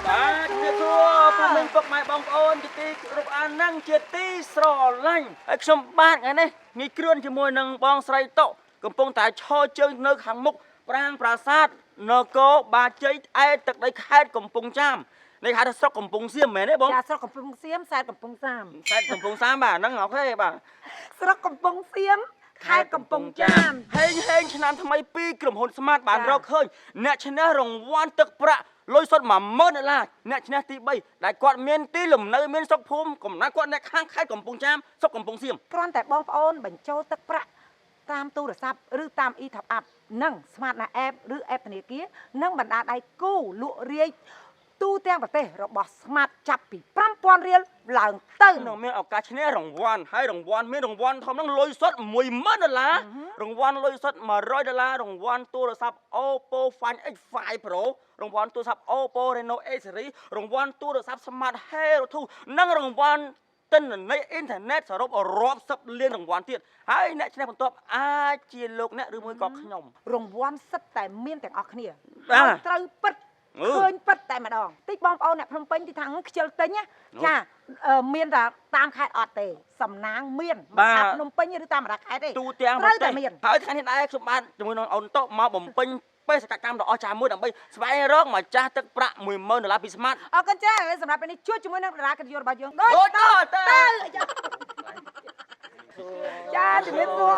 បាទជំរាបសួរពូមីងពុកម៉ែបងប្អូនជាទីគោរពអាននឹងជាទីស្រឡាញ់ហើយខ្ញុំបាទថ្ងៃនេះងាយគ្រឿនជាមួយនឹងបងស្រីតុកំពុងតែឈរជើងនៅខាងមុខប្រាង្គប្រាសាទនគរបាជ័យឯទឹកដីខេត្តកំពង់ចាមនេះហៅថាស្រុកកំពង់សៀមមែនទេបង ចាស្រុកកំពង់សៀមខេត្តកំពង់សាម ខេត្តកំពង់សាមបាទហ្នឹង OK បាទ ស្រុកកំពង់សៀមខេត្តកំពង់ចាម ហេងហេងឆ្នាំថ្មីពីក្រុមហ៊ុន Smart បានរកឃើញអ្នកឈ្នះរង្វាន់ទឹកប្រាក់លុយសុទ្ធ10000ដុល្លារអ្នកឈ្នះទី3ដែលគាត់មានទីលំនៅមានស្រុកភូមិកំណើតគាត់អ្នកខាងខេត្តកំពង់ចាមស្រុកកំពង់សៀម គ្រាន់តែបងប្អូនបញ្ចូលទឹកប្រាក់តាមទូរស័ព្ទឬតាម e-top up និង Smart ណា app ឬ app ធនាគារនិងបណ្ដាដៃគូលក់រាយទូទាំងប្រទេសរបស់ Smart ចាប់ពី5000រៀលឡើងទៅ នឹងមានឱកាសឈ្នះរង្វាន់ហើយរង្វាន់មានរង្វាន់ធំហ្នឹងលុយសុទ្ធ10000ដុល្លាររង្វាន់លុយសុទ្ធ100ដុល្លាររង្វាន់ទូរស័ព្ទ Oppo Find X5 Pro រង្វាន់ទូរស័ព្ទ Oppo Reno 8 Series រង្វាន់ទូរស័ព្ទ Smart Hero 2និងរង្វាន់ទិន្នន័យអ៊ីនធឺណិតសរុបរាប់សិបលានរង្វាន់ទៀតហើយអ្នកឈ្នះបន្ទាប់អាចជាលោកអ្នកឬមួយក៏ខ្ញុំ រង្វាន់សិតតែមានទាំងអស់គ្នា បាទ ហើយត្រូវពិត អឺ ឃើញពិតតែម្ដងតិចបងប្អូនអ្នកភ្នំពេញទីថាខ្ជិលទិញណាចាមានតែតាមខេត្តអត់ទេសំណាងមានមិនថាភ្នំពេញឬតាមបណ្ដាខេត្តទេ ទូទាំង ត្រូវតែមាន ហើយថ្ងៃនេះដែរខ្ញុំបានជាមួយនឹងអូនតុមកបំពេញបេសកកម្មដ៏អស្ចារ្យមួយដើម្បីស្វែងរកម្ចាស់ទឹកប្រាក់10000ដុល្លារពី Smart អរគុណច្រើនសម្រាប់ពេលនេះជួបជាមួយនឹងតារាកិត្តិយសរបស់យើងដូច ដូចតទៅ ចាជំរាបសួរ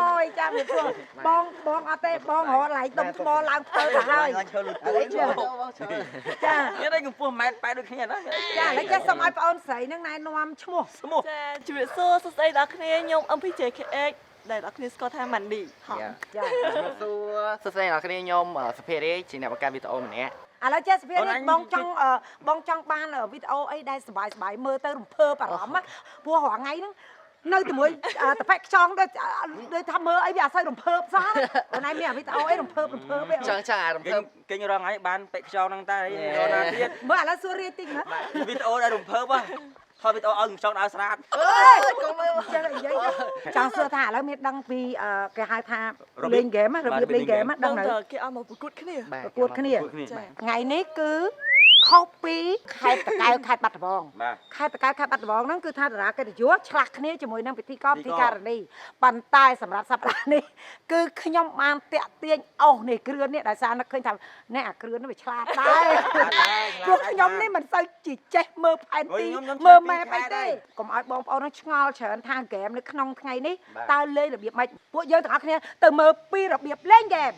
អូយចាជំរាបសួរបងបងអត់ទេបងរកឡៃដុំថ្មឡើងផ្លូវទៅហើយ ឈើលូទួយ ចា នេះឯងកម្ពស់1ម៉ែត្រ8ដូចគ្នាណា ចាឥឡូវចេះសូមឲ្យប្អូនស្រីនឹងណែនាំឈ្មោះ ឈ្មោះ ចាជំរាបសួរសួស្តីដល់គ្នាខ្ញុំ MPJKX ដែលដល់គ្នាស្គាល់ថាម៉ាន់ឌីហ៎ ចា សួរសួស្តីអ្នកគ្នាខ្ញុំសុភារីជាអ្នកបង្កើតវីដេអូម្នាក់ ឥឡូវចេះសភានេះបងចង់បងចង់បានវីដេអូអីដែលសប្បាយសប្បាយមើលទៅរំភើបអារម្មណ៍ព្រោះរាល់ថ្ងៃហ្នឹងនៅជាមួយតប៉ែខ្ចង់ដូចដូចថាមើលអីវាអត់សូវរំភើបសោះអូនឯងមានវីដេអូអីរំភើបរំភើបទេ ចង់ចង់អារំ គេ ភើប គេរងថ្ងៃបានពេកខ្យងហ្នឹងតែរណាទៀត មើលឥឡូវសួររាជតិចមើល វីដេអូដែលរំភើបហ៎ថតវីដេអូឲ្យខ្យងដើរស្រាត អើយកុំមើលចេះនិយាយចង់សួរថាឥឡូវមានដឹងពីគេហៅថាលេងហ្គេមរបៀបលេងហ្គេមដឹងនៅ តើគេឲ្យមកប្រកួតគ្នា ប្រកួតគ្នាថ្ងៃនេះគឺខុសពីខេត្តតាកែវខេត្តបាត់ដំបងខេត្តតាកែវខេត្តបាត់ដំបងហ្នឹងគឺថាតារាកិត្តិយសឆ្លាស់គ្នាជាមួយនឹងពិធីករពិធីការនីប៉ុន្តែសម្រាប់សប្តាហ៍នេះគឺខ្ញុំបានតាក់ទាញអស់នេះគ្រឿននេះដោយសារនឹកឃើញថាអ្នកអាគ្រឿននេះវាឆ្លាតដែរពួកខ្ញុំនេះមិនសូវជាចេះមើលផែនទីមើល map អីទេកុំឲ្យបងប្អូននឹងឆ្ងល់ច្រើនថាហ្គេមនៅក្នុងថ្ងៃនេះតើលេងរបៀបម៉េចពួកយើងទាំងអស់គ្នាទៅមើលពីរបៀបលេងហ្គេម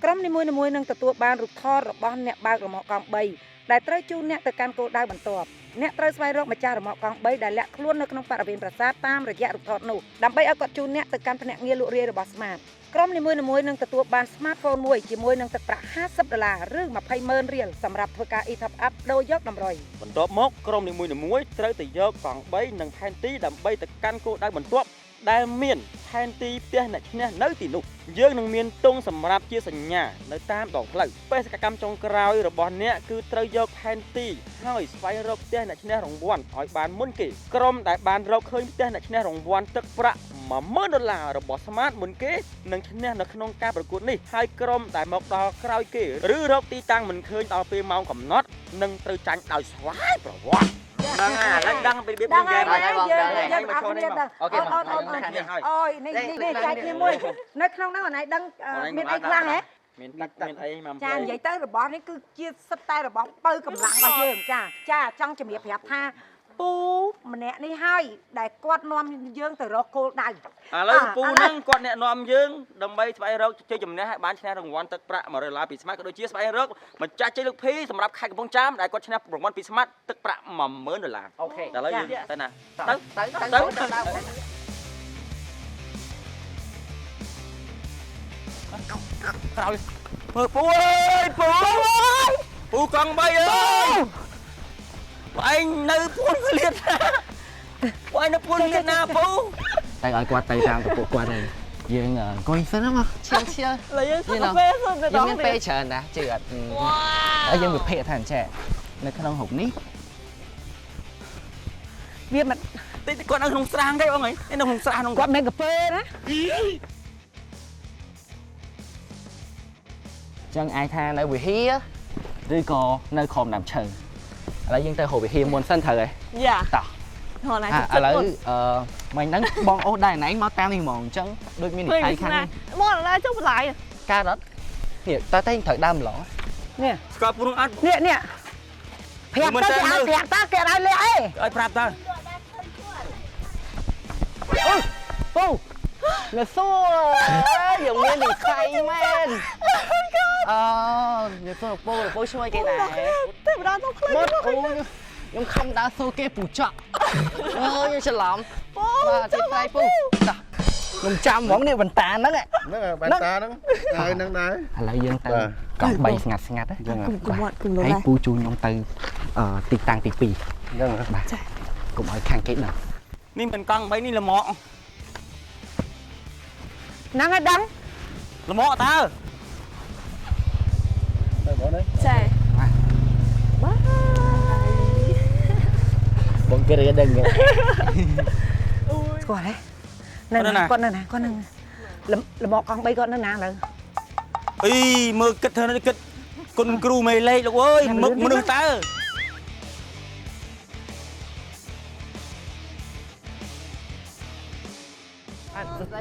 ក្រុមនីមួយៗនឹងទទួលបានរូបថតរបស់អ្នកបើករមាក់កង់3ដែលត្រូវជូនអ្នកទៅកាន់គោលដៅបន្ទាប់អ្នកត្រូវស្វែងរកម្ចាស់រមាក់កង់3ដែលលាក់ខ្លួននៅក្នុងបរិវេណប្រាសាទតាមរយៈរូបថតនោះដើម្បីឲ្យគាត់ជូនអ្នកទៅកាន់ភ្នាក់ងារលក់រាយរបស់ Smart ក្រុមនីមួយៗនឹងទទួលបាន smartphone មួយជាមួយនឹងទឹកប្រាក់50ដុល្លារឬ200,000រៀលសម្រាប់ធ្វើការ e-top up ដូរយកតម្រុយ បន្ទាប់មកក្រុមនីមួយៗត្រូវទៅយកកង់3និងផែនទីដើម្បីទៅកាន់គោលដៅបន្ទាប់ដែលមានផែនទីផ្ទះអ្នកឈ្នះនៅទីនោះយើងនឹងមានទង់សម្រាប់ជាសញ្ញានៅតាមដងផ្លូវបេសកកម្មចុងក្រោយរបស់អ្នកគឺត្រូវយកផែនទីហើយស្វែងរកផ្ទះអ្នកឈ្នះរង្វាន់ឲ្យបានមុនគេក្រុមដែលបានរកឃើញផ្ទះអ្នកឈ្នះរង្វាន់ទឹកប្រាក់10000ដុល្លាររបស់ Smart មុនគេនឹងឈ្នះនៅក្នុងការប្រកួតនេះហើយក្រុមដែលមកដល់ក្រោយគេឬរកទីតាំងមិនឃើញដល់ពេលម៉ោងកំណត់នឹងត្រូវចាញ់ដោយស្វ័យប្រវត្តិហ្នឹងហើយឥឡូវដឹងពីរបៀប ដឹង លេងហ្គេម ហើយយើងយើងអត់គ្នាដឹង OK អូនអូនអូយនេះនេះចែកគ្នាមួយនៅក្នុងហ្នឹងអូនឯងដឹងមានអីខ្លះហ៎ មានទឹកមានអីមក ចានិយាយទៅរបស់នេះគឺជាសិតតែរបស់បើកម្លាំងរបស់យើងចាចាចង់ជំរាបប្រាប់ថាពូម្នាក់នេះហើយដែលគាត់នាំយើងទៅរកគោលដៅ ឥឡូវពូហ្នឹងគាត់អ្នកនាំយើងដើម្បីស្វែងរកជ័យជំនះឲ្យបានឈ្នះរង្វាន់ទឹកប្រាក់100ដុល្លារពី Smart ក៏ដូចជាស្វែងរកម្ចាស់ជ័យលើកភីសម្រាប់ខេត្តកំពង់ចាមដែលគាត់ឈ្នះរង្វាន់ពី Smart ទឹកប្រាក់10000ដុល្លារ OK តែឥឡូវយើងទៅណា ទៅទៅទៅទៅ ក្រោយពូពូអើយពូពូកង់3អើយបងឯងនៅពួនក្លៀតណាបងឯងនៅពួនក្លៀតណាពូ តែឲ្យគាត់ទៅតាមតពួកគាត់ហើយយើងអង្គុយសិនមកឈៀលឈៀល ឥឡូវយើងធ្វើកាហ្វេសិនទៅ យើង ដល់ មានពេលច្រើនណាស់ជឿអត់ហើយយើងវិភាគថាអញ្ចេះនៅក្នុងរូបនេះ វាមិន តិចគាត់នៅក្នុងស្រាងទេបងឯងនៅក្នុងស្រាងក្នុង គាត់មានកាហ្វេណា ចឹងអាចថានៅវិហារ ឬក៏នៅក្រោមដើមឈើឥឡូវយើងទៅរកវិហារមុនសិនត្រូវហើយ យ៉ា តោះ ហ៎ណា ឥឡូវអឺមិញហ្នឹងបងអូសដែរណៃមកតាមនេះហ្មងអញ្ចឹងដូចមាននិស័យខាងនេះ មកណាចុះបន្លាយ កើតអត់នេះតើតែត្រូវដើមម្លង នេះ ស្គាល់ពូនឹងអត់ នេះនេះប្រាប់ទៅគេឲ្យប្រាប់តើគេឲ្យលាក់អី ឲ្យប្រាប់តើ អូពូនៅសួរយើងមាននិស័យមែនអូនិយាយសួរពូពូជួយគេដែរ តែម្ដងទៅខ្លី មកអូខ្ញុំខំដើរសួរគេពូចក់អូខ្ញុំច្រឡំ ពូ បាទទីត្រៃពូតោះខ្ញុំចាំហ្មងនេះបន្តាហ្នឹង ហ្នឹងបន្តាហ្នឹងហើយហ្នឹងដែរ ឥឡូវយើងទៅកង់3ស្ងាត់ស្ងាត់ ហ្នឹង គុំគុំអត់គុំល ហើយពូជួយខ្ញុំទៅទីតាំងទី2 ហ្នឹង បាទកុំឲ្យខាងគេដឹង នេះមិនកង់3នេះល្មក ហ្នឹងឲ្យដឹង ល្មកតើ ទៅបងនេះ ចាបាយ បងគេដឹង ស្គាល់ទេនៅណាគាត់នៅណាគាត់នៅលមកកង់3គាត់នៅណាឥឡូវ អីមើលគិតធ្វើនេះគិតគុណគ្រូមេលេខលោកអើយមុខមនុស្សតើ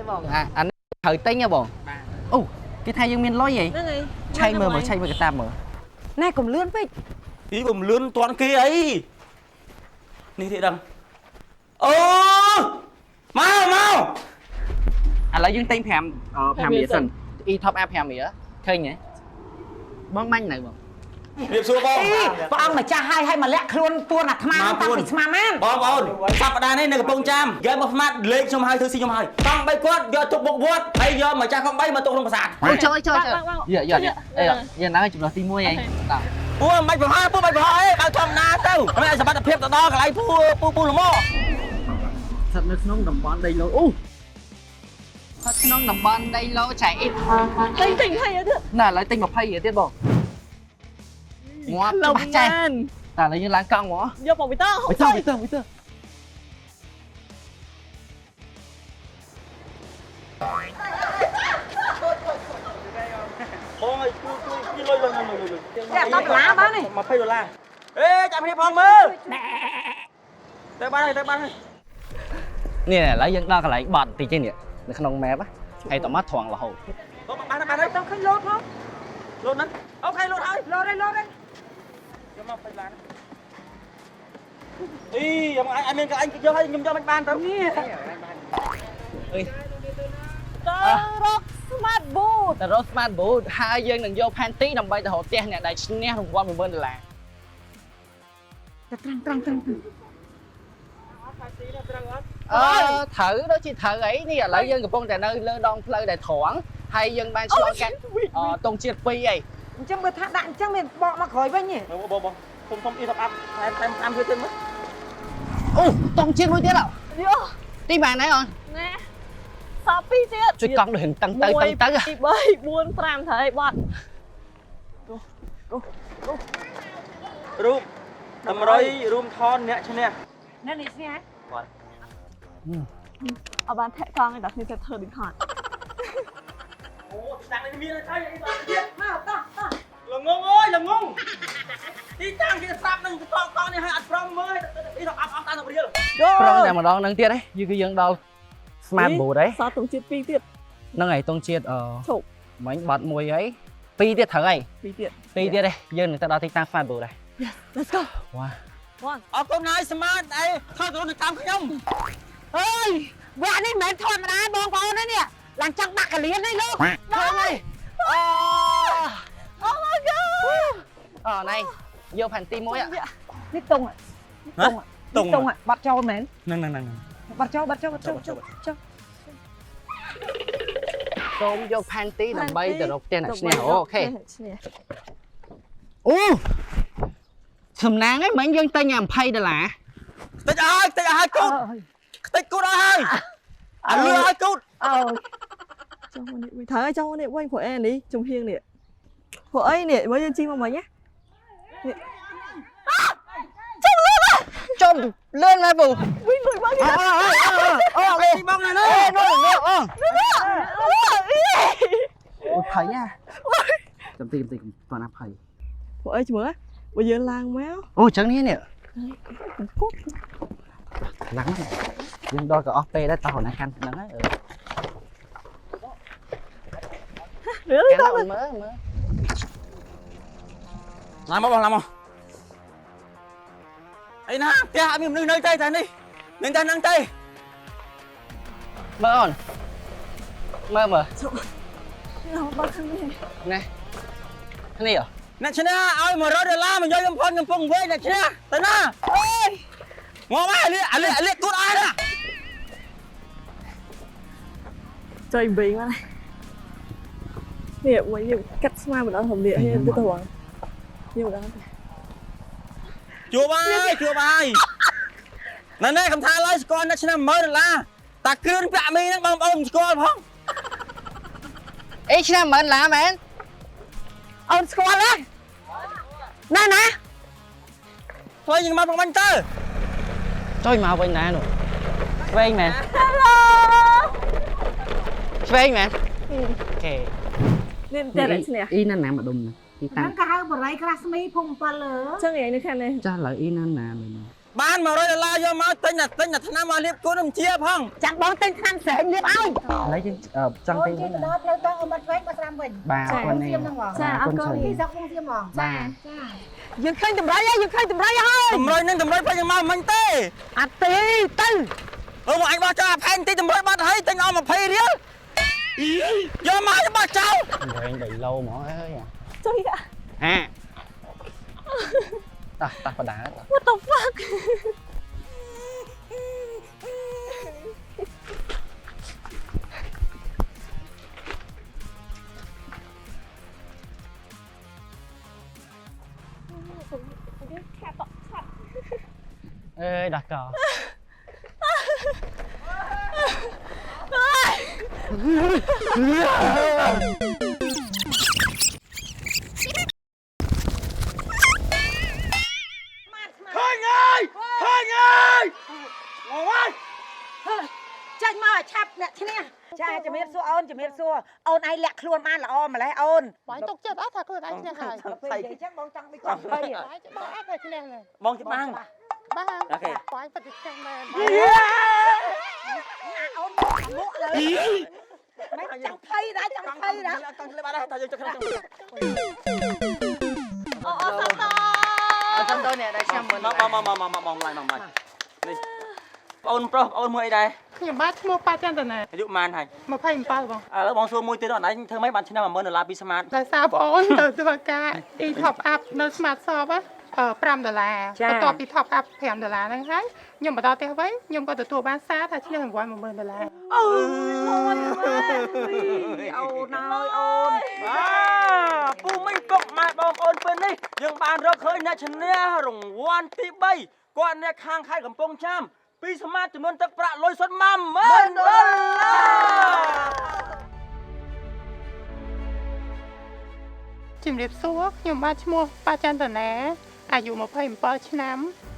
បងអានេះត្រូវទិញហ៎បងអូគេថាយើងមានលុយហី ហ្នឹងហើយ ឆែកមើលមើលឆែកមើលកតាបមើល ណែកុំលឿនពេក អីបំលឿនតាន់គេអីនេះទៀតដឹងអូមកមក ឥឡូវយើងទិញ5 5រៀលសិន e top up 5រៀលឃើញទេបងបាញ់នៅបង រៀបសួរបង ព្រះអង្គម្ចាស់ឲ្យឲ្យមកលាក់ខ្លួនពួនអាត្មាតាំងពីស្មាមែន បងប្អូនសប្តាហ៍នេះនៅកំពង់ចាមហ្គេមរបស់ស្មាតលេខខ្ញុំហើយធ្វើស៊ីខ្ញុំហើយកង់3គាត់យកទុកបុកវត្តហើយយកម្ចាស់កង់3មកទុកក្នុងប្រាសាទ អូចូលចូលចូលយកយកអីយកណាចំណុចទី1អីតោះ ពូមិនបាច់ប្រហែលពូមិនបាច់ប្រហែលអីបើធម្មតាទៅមិនឲ្យសមត្ថភាពទៅដល់កន្លែងពូពូពូល្ម ស្ថិតនៅក្នុងតំបន់ដីឡូអូស្ថិតក្នុងតំបន់ដីឡូចែអ៊ីត ទិញទិញហើយទៀត ណាឥឡូវទិញ20រៀលទៀតបងងាប់ច្បាស់ចេះតែឥឡូវយើងឡើងកង់ហ្មង យកមកវិត វិតវិតវិត បងឲ្យជួយជួយជួយលុយលុយលុយលុយ តែ10ដុល្លារបានទេ 20ដុល្លារអេចាំគ្នាផងមើលទៅបានហើយទៅបានហើយ នេះឥឡូវយើងដល់កន្លែងបត់តិចទេនេះនៅក្នុង map ហើយតមកត្រង់រហូត បងបានបានហើយ ទៅឃើញលោតផង លោតហ្នឹងអូខេលោតហើយ លោតហើយលោតហើយ យកមក20ដុល្លារអីយ៉ាងអញមានកន្លែងយកហើយខ្ញុំយកមិនបានទៅនេះ អើយ ទៅរក smart boot ទៅរក smart boot ហើយយើងនឹងយកផែនទីដើម្បីទៅរកផ្ទះអ្នកដែលឈ្នះរង្វាន់10000ដុល្លារ តែត្រាំងត្រាំងត្រាំង អឺត្រូវដូចជាត្រូវអីនេះឥឡូវយើងកំពុងតែនៅលើដងផ្លូវដែលត្រង់ហើយយើងបានឆ្លងកាត់ទង់ជាតិ2អី អញ្ចឹងបើថាដាក់អញ្ចឹងមានបកមកក្រោយវិញទេ បងបងសុំសុំអ៊ីតាប់ថែមថែម5ទៀតទៀតមើល អូទង់ជាតិមួយទៀត យោ ទីបានហើយអូន ណែសល់2ទៀត ជួយកង់ដូចតឹងទៅតឹងទៅ 2 3 4 5ត្រូវហើយបត់ រូបតម្រុយរួមថនអ្នកឈ្នះ នៅនេះស្នេះ អត់បានធាក់កង់ឯដល់គ្នាទៅធ្វើដូចហត់ អូទីតាំងនេះមានអីអីទៀត មកតោះតោះ ល្ងងអើយល្ងងទីតាំងគេស្រាប់នឹងកង់កង់នេះឲ្យអត់ប្រងមើលអ៊ីតាប់អស់តាមរៀល ប្រងតែម្ដងហ្នឹងទៀតឯងយូរគឺយើងដល់ smart boot ឯង សល់ទង់ជាតិ2ទៀត ហ្នឹងហើយទង់ជាតិអឺ ឈប់ មិញបាត់មួយអីពីរទៀតត្រូវហើយ 2ទៀត ពីរទៀតឯងយើងនឹងទៅដល់ទីតាំង smart boot ឯង Let's go វ៉ា អរគុណហើយស្មាតអីថតរូបនៅតាមខ្ញុំ អើយវគ្គនេះមិនមែនធម្មតាបងប្អូនទេនេះឡើងចង់ដាក់កលៀននេះលោក ឃើញហើយអូ Oh my god អូណៃយកផែនទីមួយ នេះតុងតុងតុងបាត់ចូលមែន ហ្នឹងហ្នឹងហ្នឹង បាត់ចូលបាត់ចូលបាត់ចូលចូលចូល សូមយកផែនទីដើម្បីទៅរកផ្ទះអ្នកឈ្នះអូខេ ឈ្នះ អូសំណាងឯងមិញយើងទិញអា20ដុល្លារ ខ្ទេចឲ្យខ្ទេចឲ្យគូតខ្ទេចគូតឲ្យហើយអាលឿឲ្យគូត អើយ ចុះមកនេះវិញត្រូវហើយចុះមកនេះវិញព្រោះអីនេះជំហៀងនេះព្រោះអីនេះមើលយើងជីមកមិញណានេះ ចំលឿនមែនពូ វិញលួចមកគេ អូអូ ទីបងណានេះ អូនោះអូអូភ័យណាចាំតិចចាំតិចគាត់ណាភ័យ ព្រោះ ព្រោះអីមើលបើយើងឡើងមក អូអញ្ចឹងនេះនេះ គប់ ឡើងយើងដល់ក៏អស់ពេលដែរតោះណាកាន់ហ្នឹងហើយ រឿង កាន់មើលមើល ឡើងមកបងឡើងមកអីណាផ្ទះអត់មានមនុស្សនៅទេតែនេះនឹងតែហ្នឹងទេ មើលអូនមើលមើល ឡើងមកខាងនេះ នេះនេះ អ្នកឈ្នះឲ្យ100ដុល្លារមកយកខ្ញុំផុនកំពុងវិញអ្នកឈ្នះទៅណាអើយមកមកអាលីអាលីអាលីគូតអើណា ចុយបេងមកនេះមកយើងកាត់ស្មាម្ដងរំលាកនេះទៅទៅបងយើងម្ដងទៅ ជួបហើយជួបហើយណែណែកំថាឡើយស្គាល់អ្នកឈ្នះ100ដុល្លារតាគ្រឿនពាក់មីហ្នឹងបងប្អូនមិនស្គាល់ផង អេឆ្នាំមិនឡាមែន អូនស្គាល់ទេណាណា ផ្លូវយើងមកផងបាញ់ទៅ ចុយមកវិញណានោះឆ្វេងមែនឆ្វេងមែនអូខេ នេះតែអ្នកឈ្នះ អ៊ីណាណាម្ដុំណាទីតាំ ហ្នឹង ងក៏ហៅបរិយក្រាស់ស្មីភូមិ7លើ ចឹងឯងនៅខាងនេះ ចាស់ឡើយអ៊ីណាណាមែន បាន100ដុល្លារយកមកទិញតែទិញតែថ្នាំមកលាបគូនមិនជាផង ចាំបងទិញថ្នាំស្រែងលាបឲ្យ ឥឡូវយើងចង់ទិញវិញ ទៅដល់ផ្លូវតអូនមកឆ្វេងមកស្រាំវិញ បាទអរគុណនេះ ចាអរគុណ ទីស្រុកវងសៀមហ្មង បាទ យើងឃើញតម្រៃហើយយើងឃើញតម្រៃហើយ តម្រុយនឹងតម្រុយផ្លូវយើងមកមិនទេ អត់ទេទៅ អឺមកអញបោះចោលអាផែនទីតម្រុយបាត់ហើយទិញអស់20រៀលយកមកឲ្យបោះចោល វិញ3ឡូហ្មងអើយ ចុយ ហាតោះតោះបដាតោះ What the fuck អើយដោះក ឃើញហើយឃើញហើយមកមក ចាញ់មកឲ្យឆាប់អ្នកឈ្នះចាជំរាបសួរអូនជំរាបសួរអូនឯងលាក់ខ្លួនបានល្អម្ល៉េះអូន បងទុកចិត្តអត់ថាខ្លួនឯងឈ្នះហើយ ពេលនិយាយចឹងបងចង់ដូចចង់ភ័យ បងអត់ថាឈ្នះទេ បងច្បាំង បាទ អូខេ បងពិតជាឈ្នះមែន អូនមុខលើមិនចង់ភ័យដែរចង់ភ័យដែរ កង់លេបាត់ដែរតែយើងចុះក្នុង អូអូសត អត់ចាំទៅនេះដែរឆ្នាំមុន មកមកមកមកមកបងឡាយមកមកនេះបងប្រុសបងមួយអីដែរ ខ្ញុំបាទឈ្មោះប៉ាចន្ទនា អាយុប៉ុន្មានហើយ 27បង ឥឡូវបងសួរមួយទៀតអនឡាញធ្វើម៉េចបានឆ្នាំ10000ដុល្លារពីស្មាត ដោយសារបងអូនទៅធ្វើការ e top up នៅ Smart Shop 5ដុល្លារបន្ទាប់ពី top up 5ដុល្លារហ្នឹងហើយខ្ញុំមកដល់ផ្ទះវិញខ្ញុំក៏ទទួលបានសារថាឈ្នះរង្វាន់10000ដុល្លារ អូ អូនហើយអូន បាទពូមីងពុកម៉ែបងប្អូនពេលនេះយើងបានរកឃើញអ្នកឈ្នះរង្វាន់ទី3គាត់អ្នកខាងខេត្តកំពង់ចាមពីស្មាតចំនួនទឹកប្រាក់លុយសុទ្ធ10000ដុល្លារ ជំរាបសួរខ្ញុំបាទឈ្មោះប៉ាចន្ទនាអាយុ27ឆ្នាំ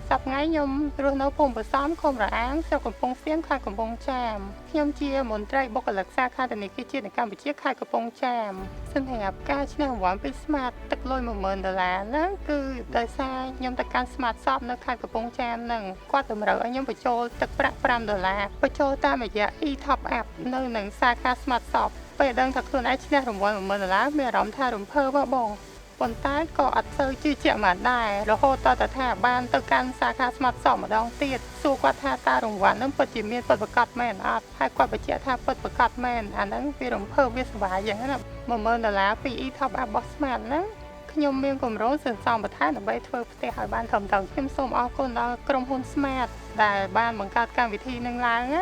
សប្តាហ៍ថ្ងៃខ្ញុំរស់នៅភូមិប្រសំឃុំរអាងស្រុកកំពង់សៀមខេត្តកំពង់ចាមខ្ញុំជាមន្ត្រីបុគ្គលិកសាខាធនាគារជាតិនៃកម្ពុជាខេត្តកំពង់ចាមសម្រាប់ការឈ្នះរង្វាន់ពី Smart ទឹកលុយ10000ដុល្លារហ្នឹងគឺដោយសារខ្ញុំទៅកាន់ Smart Shop នៅខេត្តកំពង់ចាមហ្នឹងគាត់តម្រូវឲ្យខ្ញុំបញ្ចូលទឹកប្រាក់5ដុល្លារបញ្ចូលតាមរយៈ e top up នៅនឹងសាខា Smart Shop ពេលដឹងថាខ្លួនឯងឈ្នះរង្វាន់10000ដុល្លារមានអារម្មណ៍ថារំភើបហ៎បងប៉ុន្តែក៏អត់សូវជឿជាក់មកដែររហូតតតែថាបានទៅកាន់សាខា Smart Shop ម្ដងទៀតសួរគាត់ថាតើរង្វាន់ហ្នឹងពិតជាមានពិតប្រាកដមែនអត់ហើយគាត់បញ្ជាក់ថាពិតប្រាកដមែនអាហ្នឹងវារំភើបវាសប្បាយយ៉ាងហ្នឹងណា10000ដុល្លារពី e top up របស់ Smart ហ្នឹងខ្ញុំមានគម្រោងសន្សំបន្ថែមដើម្បីធ្វើផ្ទះឲ្យបានត្រឹមត្រូវខ្ញុំសូមអរគុណដល់ក្រុមហ៊ុន Smart ដែលបានបង្កើតកម្មវិធីនឹងឡើងណា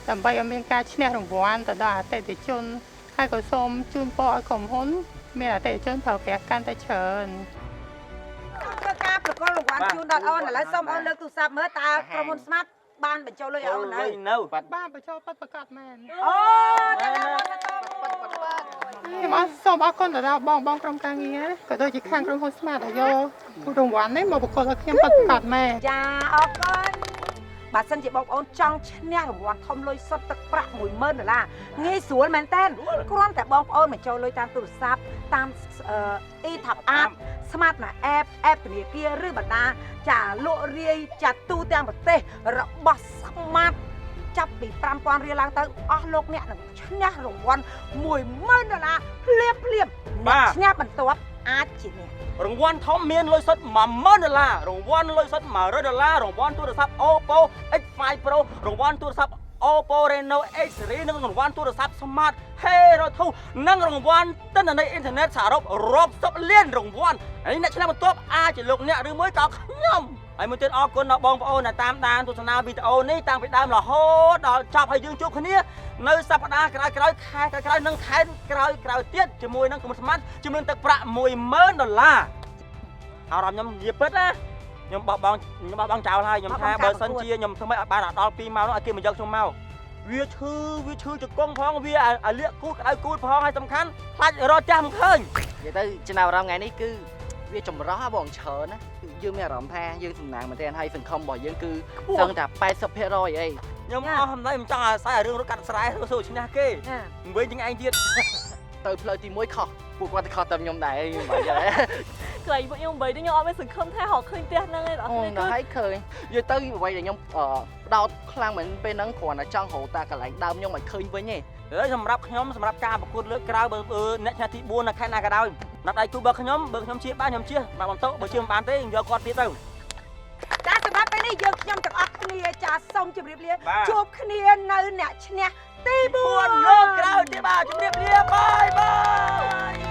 ដើម្បីឲ្យមានការឈ្នះរង្វាន់ទៅដល់អតិថិជនហើយក៏សូមជូនពរឲ្យក្រុមហ៊ុនមានអតិថិជនប្រើប្រាស់កាន់តែច្រើន ធ្វើការប្រកល់រង្វាន់ជូនដល់អូនឥឡូវសូមអូនលើកទូរស័ព្ទមើលតើក្រុមហ៊ុន Smart បានបញ្ចូលលុយឲ្យអូននៅ នៅ បានបញ្ចូលពិតប្រាកដមែន អូតែដល់មកថាត ខ្ញុំអរសូមអរគុណទៅដល់បងបងក្រុមការងារក៏ដូចជាខាងក្រុមហ៊ុន Smart ដែលយករង្វាន់នេះមកប្រគល់ឲ្យខ្ញុំពិតប្រាកដមែន ចាអរគុណ បើសិនជាបងប្អូនចង់ឈ្នះរង្វាន់ធំលុយសុទ្ធទឹកប្រាក់10000ដុល្លារងាយស្រួលមែនតើគ្រាន់តែបងប្អូនបញ្ចូលលុយតាមទូរស័ព្ទតាម e top up Smart ណា app app ធនាគារឬបណ្ដាចាលក់រាយចាទូទាំងប្រទេសរបស់ Smart ចាប់ពី5000រៀលឡើងទៅអស់លោកអ្នកនឹងឈ្នះរង្វាន់10000ដុល្លារភ្លាមភ្លាមអ្នកឈ្នះបន្ទាប់អាចជាអ្នក រង្វាន់ធំមានលុយសុទ្ធ10000ដុល្លាររង្វាន់លុយសុទ្ធ100ដុល្លាររង្វាន់ទូរស័ព្ទ Oppo X5 Pro រង្វាន់ទូរស័ព្ទ Oppo Reno X Series និងរង្វាន់ទូរស័ព្ទ Smart Hero 2និងរង្វាន់ទិន្នន័យអ៊ីនធឺណិតសរុបរាប់សិបលានរង្វាន់ហើយអ្នកឆ្នះបន្ទាប់អាចជាលោកអ្នកឬមួយក៏ខ្ញុំហើយមួយទៀតអរគុណដល់បងប្អូនដែលតាមដានទស្សនាវីដេអូនេះតាំងពីដើមរហូតដល់ចប់ហើយយើងជួបគ្នានៅសប្តាហ៍ក្រោយៗខែក្រោយៗនិងខែក្រោយៗទៀតជាមួយនឹងគុំស្មានជាមួយនឹងទឹកប្រាក់10000ដុល្លារអារម្មណ៍ខ្ញុំនិយាយពិតណាខ្ញុំបោះបង់ខ្ញុំបោះបង់ចោលហើយខ្ញុំថាបើសិនជាខ្ញុំធ្វើម៉េចឲ្យបានដល់2ម៉ោងនោះឲ្យគេមកយកខ្ញុំមកវាឈឺវាឈឺជង្គង់ផងវាអាលាកគូតក្តៅគូតផងហើយសំខាន់ខ្លាចរត់ចាស់មិនឃើញ និយាយទៅចំណាប់អារម្មណ៍ថ្ងៃនេះគឺវាចម្រោះហ៎បងច្រើនណាគឺយើងមានអារម្មណ៍ថាយើងសំណាងមែនទែនហើយសង្ឃឹមរបស់យើងគឺសឹងតែ80%អី ខ្ញុំអស់សម្ដីមិនចង់ឲ្យសាយឲ្យរឿងរត់កាត់ស្រែសួរឈ្នះគេវិញជាងឯងទៀត ទៅផ្លូវទី1ខុសពួកគាត់ទៅខុសតាមខ្ញុំដែរខ្ញុំបាយចឹង ក្រៃពួកខ្ញុំបីនេះខ្ញុំអត់មានសង្ឃឹមថារកឃើញផ្ទះហ្នឹងឯងដល់ អូ នេះគឺ ដល់ហើយឃើញនិយាយទៅអ្វីដែលខ្ញុំផ្ដោតខ្លាំងមែនពេលហ្នឹងគ្រាន់តែចង់រកតាកន្លែងដើមខ្ញុំឲ្យឃើញវិញឯង ហើយសម្រាប់ខ្ញុំសម្រាប់ការប្រកួតលើកក្រោយបើអ្នកឈ្នះទី4នៅខេត្តណាក៏ដោយសម្រាប់ដៃគូបើខ្ញុំបើខ្ញុំជាបានខ្ញុំជាបាទបន្តបើជាមិនបានទេយកគាត់ទៀតទៅ ចាសម្រាប់ពេលនេះយើងខ្ញុំទាំងអស់គ្នាចាសូមជម្រាបលាជួបគ្នានៅអ្នកឈ្នះទី 4លើកក្រោយទៀតបាទជម្រាបលា bye bye.